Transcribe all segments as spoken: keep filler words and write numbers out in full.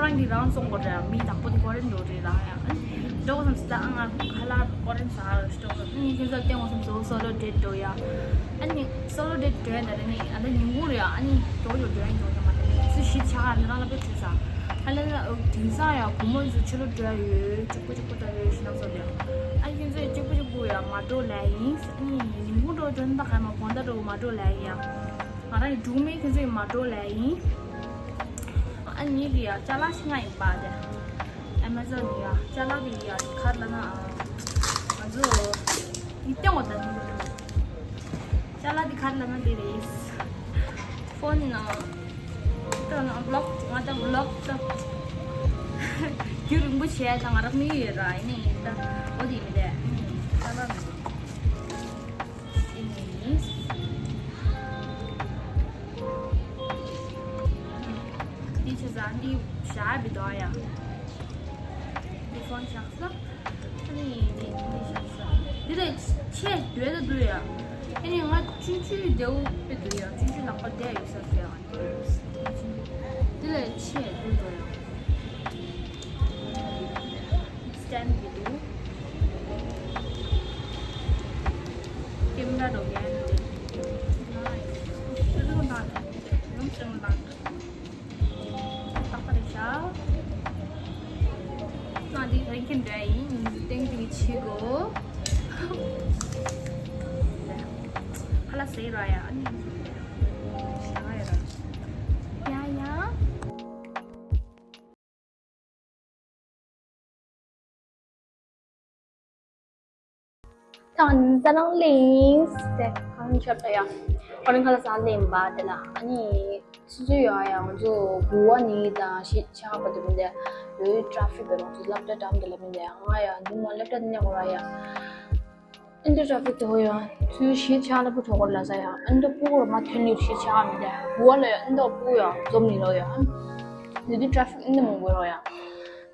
རང་གིས་རང་བཙོང་དགོས་རེད། མི་དང་པོ་དེ་ཀོ་རེན་འགྲོ་རེད་ལ་ཡ། ཨ་ནི་འགྲོ་དགོས་བསམ་སྲིད་ད། ཨ་ང་ཁ་ལག་ཀོ་རེན་ཟ་རེད་འགྲོ་དགོས། ཨ་ནི་ཁྱོད་ཚོ་བསྟན་དགོས་བསམ་སོ་སོ་ལོ་ཌེ་ཊི་འགྲོ་ཡ། ཨ་ནི་སོ་ལོ་ཌེ་ཊི་འགྲོ་ཡ་ད་རེད་ནི། ཨ་ད་ཉིན་གུང་རེད་ཡ། ཨ་ནི་འགྲོ་འགྲོ་འགྲོ་ཡ་འགྲོ་ཡ་མ་རེད། སུ་ཞིག་ཆགས་ཨ་ནི་རང་ལ་པེ་ཁྲིད་ས། ཨ་ལ་ལ་ཨོ་དེང་སང་ཡ་བུ་མོ་ཚོ་ཕྱི་ལོགས་འགྲོ་ཡ་ཡོད། གཅིག་པུ་གཅིག་པུ་ད་རེད་ཤི་ན་སོ་རེད་ཡ། ཨ་ཁྱོད་ཚོ་གཅིག་པུ་གཅིག་པུ་ཡ་མ་འགྲོ་ལ་ཡིན། ཨ་ནི་ཉིན་གུང་འགྲོ་འགྲོ་ན་ད་ག་མ་དགོང་དག་འགྲོ་མ་འགྲོ་ལ་ཡིན་ཡ། ང་རང་ཡི་སྒྲུང་མེད་ཁྱོད་ཚོ་ཡི་མ་འགྲོ་ལ་ཡིན། ཨ་ནི་གི་ཡ་ཅ་ལག་ཤི་ང་ཡིན་པ་དེ། ཨེ་མ་ཛོན་ནི་ཡ་ཅ་ལག་གི་ཡ་གར་ལ་ན་ང་ཚོ་ཡི་སྟེང་འོ་ད་ནི་ཅ་ལག་དེ་གར་ལ་ན་དེ་རེད། ཕོན་ནང་ད་ན་བློག་ང་ད་བློག་ད་རྒྱུན་རིང་པོ་བྱས་ད་ང་རང་མི་ཡོད་ར་ཡིན་ནི་ཡིན་ད་འོ་དེ་མི་དེ་ཅ་ལག་མི་འདུག་ཨེ་ནི། འདི་ཆ་ཚང་འདི་བཞག་པའི་དོ་ཡ། འདི་ཕོན་བཞག་ས། ཨ་ནི་འདི་འདི་བཞག་ས། འདི་ལས་ཆེ་འདོད་ད་འདུག་ཡ། ཨ་ནི་ང་ཆུང་ཆུང་བདེ་པོ་དཔེ་འདུག་ཡ། ཆུང་ཆུང་ལག་པ་བསྡད་ཡོད་ས་ཟེར་ཡ། འདི་ལས་ཆེ་འདུག་འདུག་ཡ། སི་ཊེན་གྱི་འདུག་ཀེམ་ར་འགྲོ་མཁན་དེ། ནའིས། ཤུ་རུ་དང་ཡུམ་ཤིང་དང་། ཏག་ཏག་རེད་ཤག་ང་འདི་རིན་ཁྱིམ་འདྲ་ཡིན། ཏེང་ཏེང་ཆི་གོ་ཁ་ལག་ཟས་ར་ཡ། ཨ་ནི་ཤ་ཡ་ར་ཡ་ཡ། ད་ང་ཚོ་རང་གླེང་སྟེ་གང་ཆགས་ཡ། ཁོ་རང་ཁ་ལག་ཟ་གླེང་པ་དེ་ལ་ཨ་ནི་སུ་ཚོད་ཡོང་ཡ། ང་ཚོ་གུ་ཝ་ནི་དང་ཤི་ཆགས་པ་དེ་མིན་དེ་ལོའི་ཊ་ཕིག་གི་རང་ཚོ་སློབ་གྲྭ་འགྲམ་དེ་ལ་མིན་དེ་ང་ཡ་འདི་མ་སློབ་གྲྭ་དེ་ཉག་གོ་ར་ཡ། ཨིན་དོ་ཊ་ཕིག་དེ་ཧོ་ཡ། ཚུལ་ཤི་ཆགས་ལ་པུ་གྲོགས་ལ་ཟ་ཡ། ཨིན་དོ་པུ་གོ་ར་མ་ཐོན་ཡུལ་ཤི་ཆགས་མི་དེ་གུ་ཝ་ལ་ཡ། ཨིན་དོ་པུ་ཡ་འཛོམས་ནི་ལོ་ཡ། འདི་དུས་ཊ་ཕིག་ཨིན་དེ་མང་པོ་རོ་ཡ།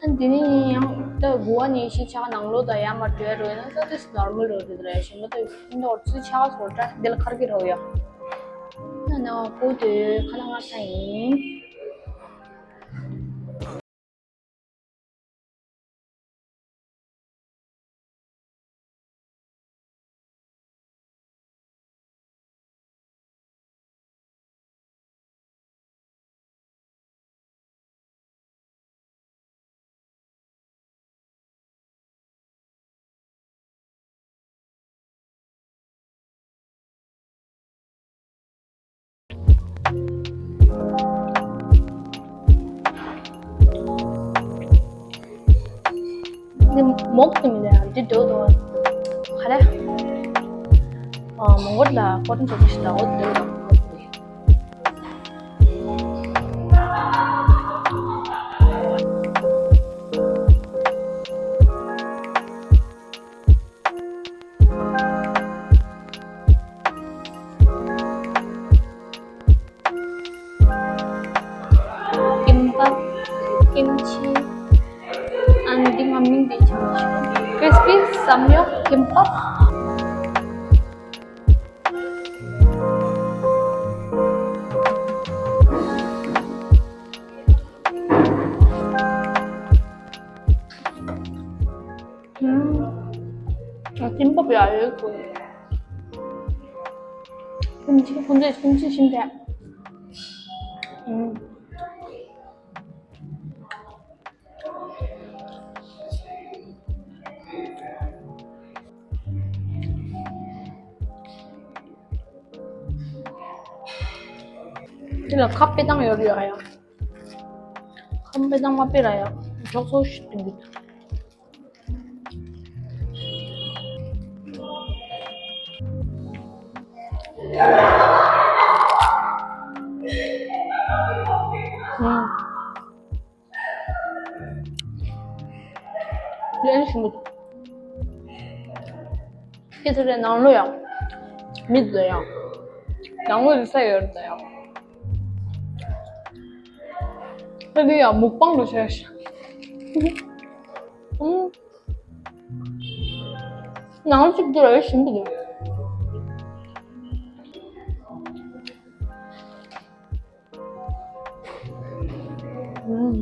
ཨ་འདི་ནི་ཡང་ད་གུ་ཝ་ནས་ཤི་ཆགས་ནང་ལོགས་དང་ཡར་མར་འགྲོ་ཡ་འགྲོ་ཡིན་ན་ད་ཏིས་ནོར་མལ་རོ་རེད་རེད། ཞིམ་པོ་ད་འདི་འོར་ཚུལ་ཆགས་སོ་འདྲ་འདི་ལ་ཁར་གི་རོ་ཡ། ན་ན་གོ་དེ་ཁ་ལག་ང་ཚ་ཡིན། འདི་མོག་དེ་མི་འདུག་འདི་འདུག་འདུག་ག་རེ། ཨ་མོང་གོལ་ལ་ཀོ་ཏན་ཚོ་ཞིག་ལ་འོ་འདི་འདུག་ཀིམ་པབ། ཀིམ་ཆི། ཨན་འདི་ང་མིང་འདི་ཆི་མི་ཤེས། ཀྲིས་པི་བསམ་ཡོད་ཀིམ་པབ། ཨ་ཀིམ་པབ་ཡ་ཡོད་ཀུན། ཀིམ་ཆི་ཁོང་ཚོས་ཀིམ་ཆི་ཤིན་ཏེ། ཨུམ། འདི་ལ་ཁ་པེ་བཏང་ཡོད་རེད་ཡ། ཁམ་པེ་དང་མ་པེ་ར་ཡ། ཇོག་ཚོ་ཞིག་ཏུ་འདུག་ལན་ཞིམ་པོ་འདུག་ཁྱེད་ཚོ་རེ་ནང་ལོ་ཡང་མི་འདུག་ཡང་། ནང་ལོ་རེ་ས་ཡོད་རེད་ཡང་། ད་འདི་ཡང་མུག་པང་རུ་བྱས་ཤག་ནང་ལོ་གཅིག་འདུག་ར་ཡོད་ཞིམ་པོ་འདུག་ཨུམ།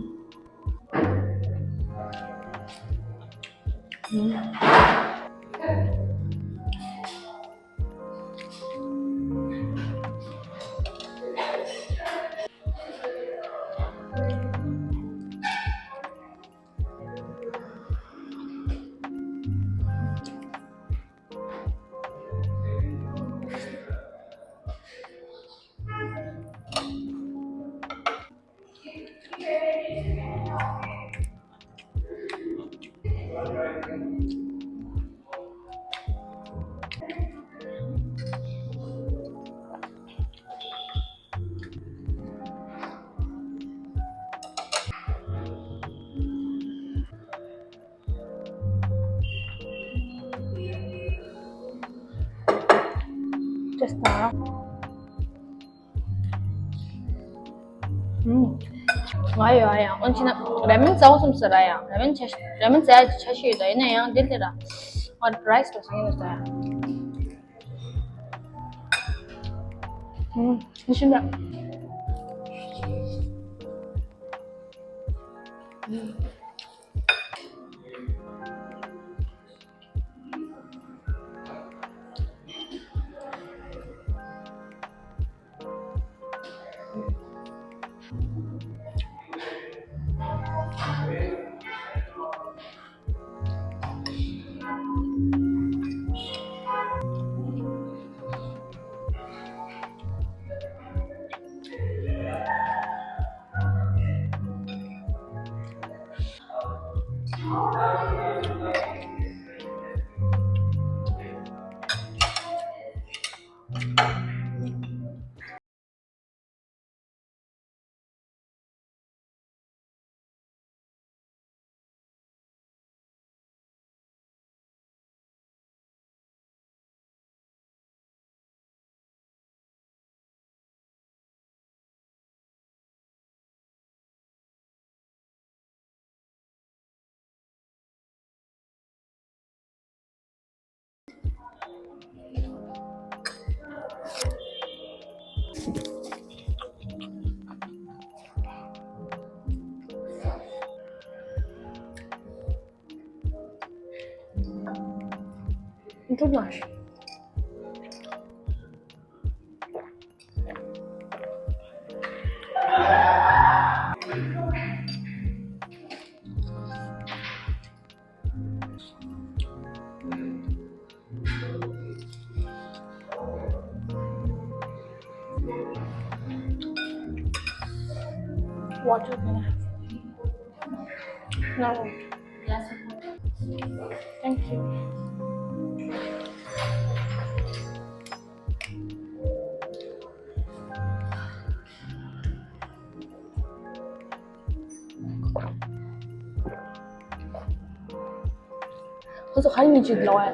ཅེས་དང་། ང་ཡོད་ཡང་འོན་ཅི་ན་ར་མེན་རྩ་བ་གསུམ་ཟེར་ར་ཡང་ར་མེན་ཆ་ར་མེན་རྩ་ཆ་ཤས་ཡོད་ད་ཡིན་ན་ཡང་འདི་ལྟ་ར་ང་རའི་སི་ལ་སོང་ཡིན་ན་ཟེར་ཡང་ཤིན་ད། འགྲོ་མ་ཤེས། Water can I have? No. Thank you. ཁོ་ཚོ་ག་རེ་མི་བྱེད་ལོ་ཨེ།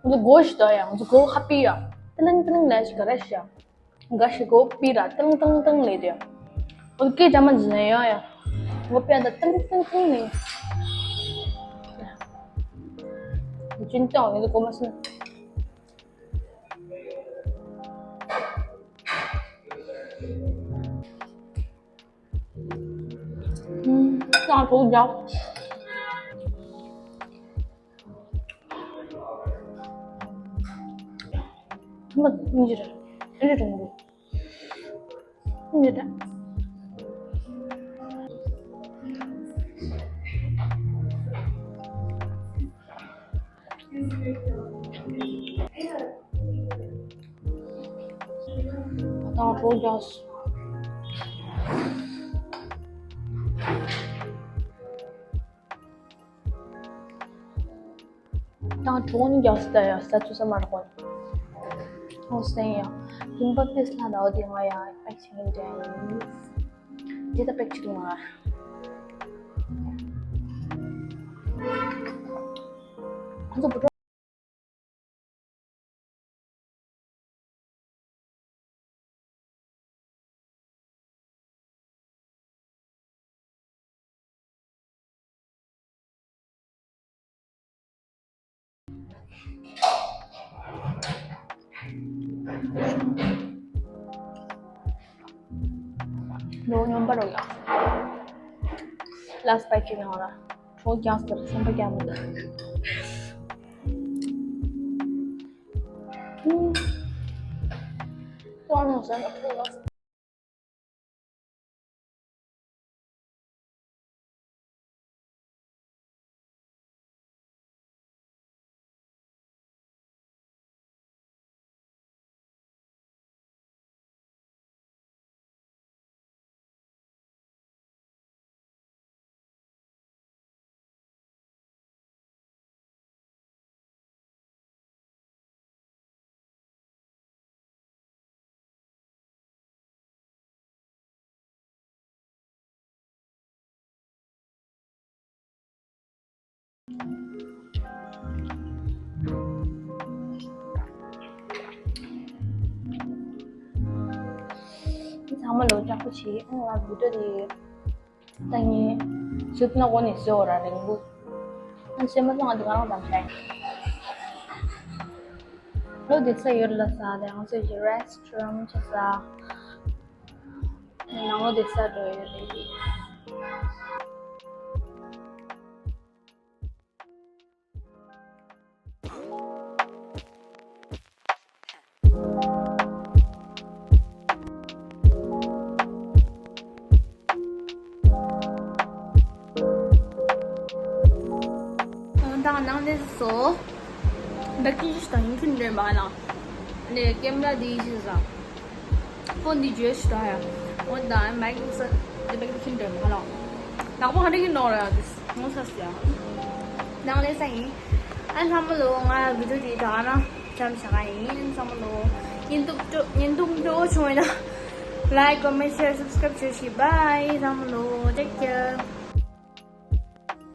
ང་ཚོ་སྒོ་ཞིག་འདུག་ཡ། ང་ཚོ་སྒོ་ཧ་པི་ཡ། ཏི་ལིང་ཏི་ལིང་ལས་ཞིག་ག་རེ་ཞིག་ཡ། འགའ་ཞིག་སྒོ་པི་ར་ཏི་ལིང་ཏི་ལིང་ལས་དེ། ང་ཚོ་སྐད་རྒྱག་མ་འཇི་ནས་ཡོང་ཡ། སྒོ་པི་ཡ་ད་ཏི་ལིང་ཏི་ལིང་ལས། ཅིན་ཏང་ང་ཚོ་སྒོ་མ་སོང་། ཀྱང་གྲོགས་རྒྱག་ཐུམ་པ་མི་འགྱུར། ཨེ་འདྲ་གྲོགས་འདུག་མི་འདྲ། ད་གྲོགས་རྒྱག་ད་གྲོགས་ནི་རྒྱག་སི་ད་ཡ་ས་ཚུ་ས་མ་རག་པ། ཨོ་སེང་ཡ། ཀིམ་པ་པེས་ལ་ད་འོ་དེ་ང་ཡ་པེག་ཆེན་འདྲ་ཡིན། དེ་ད་པེག་ཆེན་མ། ཁོང་ཚོ་བུ་ཕྲུག་ལོ་སྙོམས་པ་རོ་ཡ། ལ་སི་པའི་ཅི་ནང་ལ་གྲོགས་རྒྱག་ཟེར་སེམས་པ་རྒྱག་མི་འདུག Don't know, sir. ཚང་མ་ལོ་ཅག་པོ་བྱེད། ཨང་ང་བི་ཌིའོ་དེ་ད་ངས་ཞུགས་ན་འོ་ནས་བཟོ་ར་རིང་པོ། ཨང་ཤེས་མ་སོང་ང་འདི་ག་རང་དང་ཤ་ཡིན། ལོ་དེ་ས་ཡོད་ལ་ས་དེ་ང་ཚོ་ཡི་རེ་སི་ཊོ་རན་ཊི་ཆ་ས། ནང་ལོ་དེ་ས་འགྲོ་ཡོད་རེད། དང་ནང་ནས་སོ། བདག་གིས་ཞིག་དང་ཡིན་ཁྱོད་འདྲེན་མ་ལ། ནས་ཀེམ་ར་དེའི་ཞིག་ཟ། ཕོན་འདི་བརྗོད་ཞིག་དང་ཡ། འོན་ཏང་མའིག་ནི་སི་འདི་བདག་གིས་ཁྱོད་འདྲེན་མ་ལ། ནག་པོ་ཧ་འདྲ་གི་ནོར་ཡ་དེ་ངོ་ཚ་སི་ཡ། ནང་ནས་ས་ཡིན། ཨ་ཚང་མ་ལོ་ང་བི་ཌིའོ་དེ་ད་ན་ཅམ་ཞག་ཡིན། ཚང་མ་ལོ་ཉིན་དུ་ཉིན་དུ་འགྲོ་བྱུང་ཡིན་ན། ལའིཀ་ཀོ་མེན་ཊི་ཤེར་སབ་སི་ཀ་རེབ་བྱོས་ཤིག། བྷའི། ཚང་མ་ལོ་ཊེག་ཀེར།